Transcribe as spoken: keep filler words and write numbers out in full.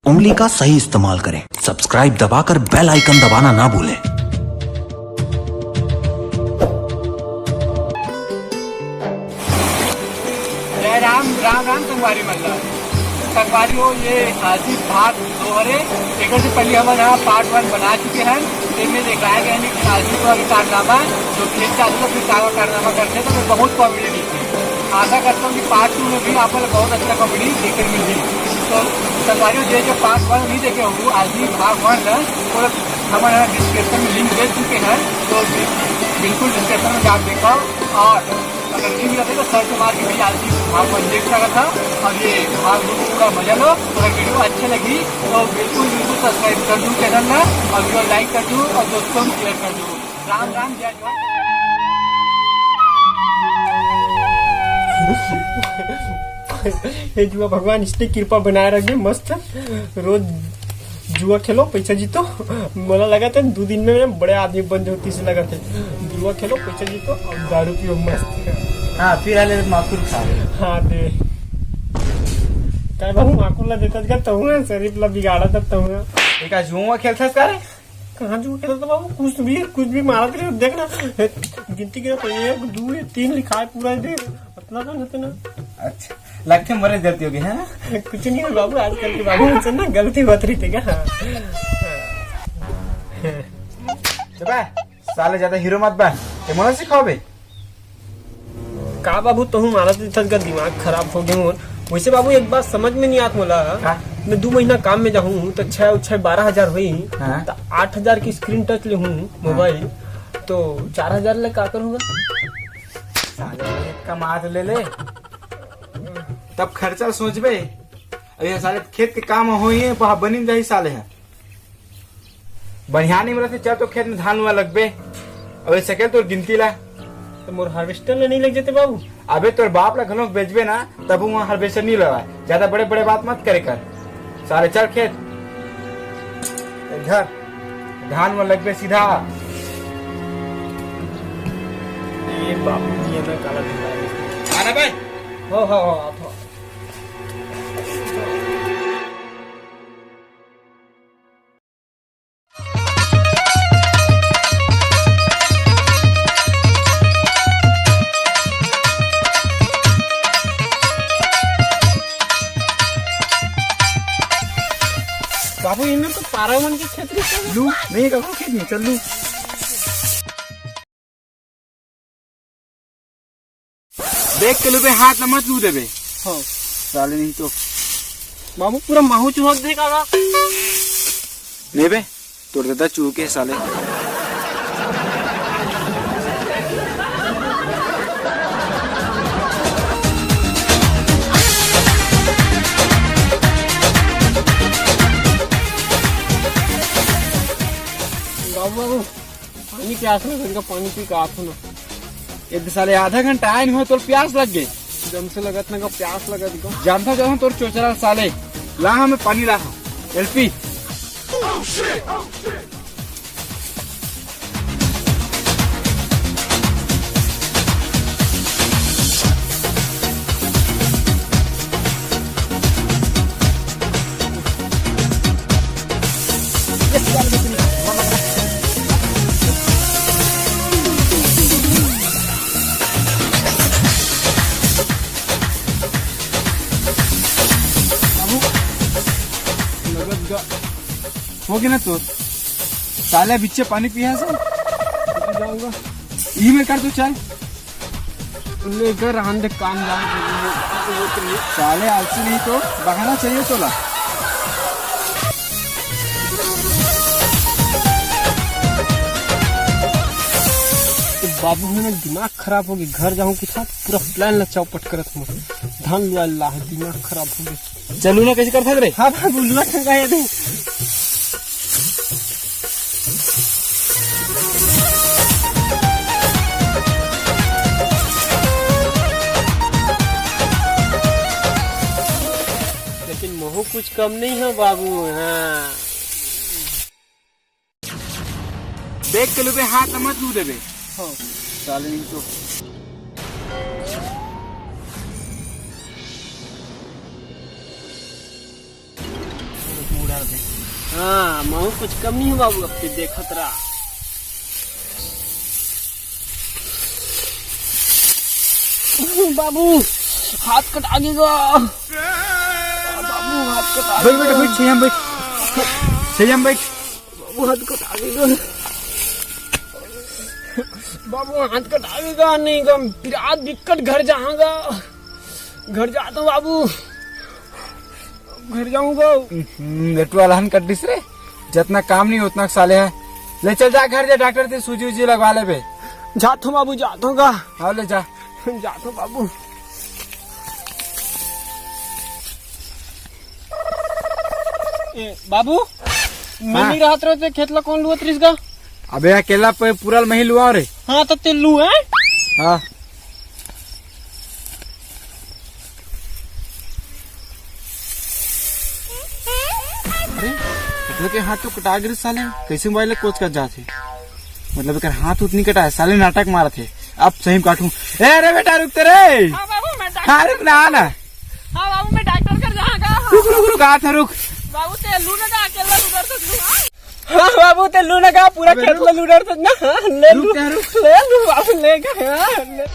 उंगली का सही इस्तेमाल करें। सब्सक्राइब दबाकर बेल आइकन दबाना ना भूलें। जय राम, राम राम संगवारी मन ला। संगवारी हो, ये आजी भाग दो हरे। एकर से पहले हमन यहाँ पार्ट वन बना चुके हैं। एमे दिखाया गया है कि आजी को अभी कारनामा, जो खेत चालू था, फिर का कारनामा करते हैं, तो बहुत कॉमेडी। आशा करता हूँ कि पार्ट टू में भी आप लोग बहुत अच्छा कॉमेडी देखने मिलही। तो संगवारी हो, जे जो पार्ट वन नहीं देखे हो, आजी भाग वन है, वो हमारे डिस्क्रिप्शन में लिंक दे चुके हैं, तो बि-, बिल्कुल डिस्क्रिप्शन में जाके देखो। और अगर नहीं मिला तो सर्च मार के भी आजी भाग वन देख सकता था। और ये भाग टू पूरा मजा लो। अगर वीडियो अच्छे लगी तो बिल्कुल बिल्कुल सब्सक्राइब कर दो चैनल में, और वीडियो लाइक कर दो और दोस्तों में शेयर कर दो। राम राम, जय जोहार। हे जुआ भगवान, इसने कृपा बनाए रखे, मस्त रोज जुआ खेलो, पैसा जीतो। मोला लगा था दो दिन में मैं बड़े आदमी बन जाऊँ, तीस लगा थे। जुआ खेलो, पैसा जीतो और दारू पियो, मस्त। हाँ, फिर आले माकुर खा। हाँ दे। काय बाबू, माकुर ला देता का तहूँ, शरीफ ला बिगाड़ा था तहूँ। एक आज जुआ खेलता का रे? कहाँ जुआ खेलता था बाबू? कुछ भी, कुछ भी मारा तेरे, देख ना, गिनती गिरा तो एक, दो, तीन लिखा है पूरा, देख, इतना तो नहीं था ना। अच्छा, लगते मरे जल्दी हो गए, है ना? कुछ नहीं है बाबू, आजकल के बाबू हमसे ना गलती होत रही थी क्या? हाँ। चुप है, साले ज्यादा हीरो मत बन, ये मनो सिखाओ बे। का बाबू, तहूँ मारा तो इतना का दिमाग खराब हो गया मोर। वैसे बाबू, एक बात समझ में नहीं आत मोला। का? मैं दो महीना काम में जाहूँ तो छह और छह बारह हजार हुई, हाँ। तो आठ हजार की स्क्रीन टच ले हूँ मोबाइल, तो चार हजार ले का करूँगा? साले, कमा तो ले ले, तब खर्चा सोचबे। अरे साले, खेत के काम होई है, वहाँ बनी जाही साले है। बढ़िया नहीं मिलत हे, चल तो खेत में धान हुआ लगबे। अबे सकेल तोर गिनती ला। तो मोर हार्वेस्टर ला नहीं लग जाते बाबू? अबे तोर बाप ला घलो बेचबे ना, तब वहाँ हार्वेस्टर नहीं लगा। ज्यादा बड़े बड़े बात मत करे कर। साले चल खेत। घर धान में लगबे सीधा। ये बाबू जी ना काला दिखा रहे। आना बे। हो, हो, हो, आप हो। बाबू, इनमें तो पारा मन के खेत नहीं है। लू, नहीं, कहाँ खेत नहीं, चल लू। देख के लूबे, हाथ ला मत लू देबे। हाँ। साले नहीं तो। बाबू, पूरा माहू चूहा देख आगा। नहीं बे, तोर दादा चूह के साले। बाबू, बाबू, पानी प्यास लगे, इनका पानी पी के आथो ना। ये तो साले आधा घंटा आए नहीं हो, तोर प्यास लग गए। जम से लगत ना का प्यास लगत का। जानता जाऊँ तोर चोचरा साले, ला हमें पानी ला, एलपी। बाबू, लगत गा। हो गया ना तोर? साले बिच्चे पानी पिया से? जाऊंगा। ई में कर तू चल। लेकर रहन दे काम जान। साले आलसी नहीं तो बहाना चाहिए तोला। तो बाबू, मेरा दिमाग खराब हो गया, घर जाऊँ कि था पूरा प्लान ला चौपट करत हूँ। धान लुआ ला है, दिमाग खराब हो गया। चलू ना, कैसे कर थक रे? हाँ बाबू, लुआ ठंगा है दे। लेकिन महू कुछ कम नहीं हो बाबू। हाँ, देख के लूबे, हाथ मत लू देबे। हाँ। साले नहीं तो। हाँ, महू कुछ कम नहीं हो बाबू, अब ते देखत रहा। बाबू, हाथ कटा गे गा। बाबू, हाथ कटा बैठ, बैठ, बैठ, सही हम बैठ। सही हम बैठ। बाबू, हाथ कटा गे गा। बाबू, हाथ कटा गे गा, नहीं गा, फिर आज दिक्कत घर जाऊंगा। घर जाता हूँ बाबू, घर जाऊंगा। हम्म, नेटू वाला हन कट दिस रे, जितना काम नहीं उतना साले है। ले चल जा घर जा, डॉक्टर ते सूजी उजी लगवा लेबे। जाता हूँ बाबू, जाता हूँ गा। हाँ, ले जा। जाता हूँ बाबू। ए, बाबू, मैं हाँ। नहीं रहत रहे ते खेत ला कौन लुअत रिस गा? अबे अकेला पे पूरा मही लुआ रे। हाँ, तो ते लू है? हाँ। अरे, एकर के हाथ तो कटा गिर साले, कैसे मोबाइल कोच कर जात हे? मतलब एकर हाथ उत नहीं कटा है, साले नाटक मारत हे। अब सही में काटूं। ए, अरे बेटा, रुक तो रे। हाँ बाबू, मैं डॉक्टर हाँ, रुक ना, आ ना। हाँ बाबू, मैं डॉक्टर कर जहाँ का। रुक, रुक, रुक, आ था, रुक। बाबू, ते लू ना जा, अकेला लू डर तो लू, हाँ? हाँ बाबू, ते लू ना का, पूरा अबे खेत लू। में लू डर तो ना। हाँ, ले लू, रुक, रुक। ले लू बाबू, ले गा, हाँ, ले।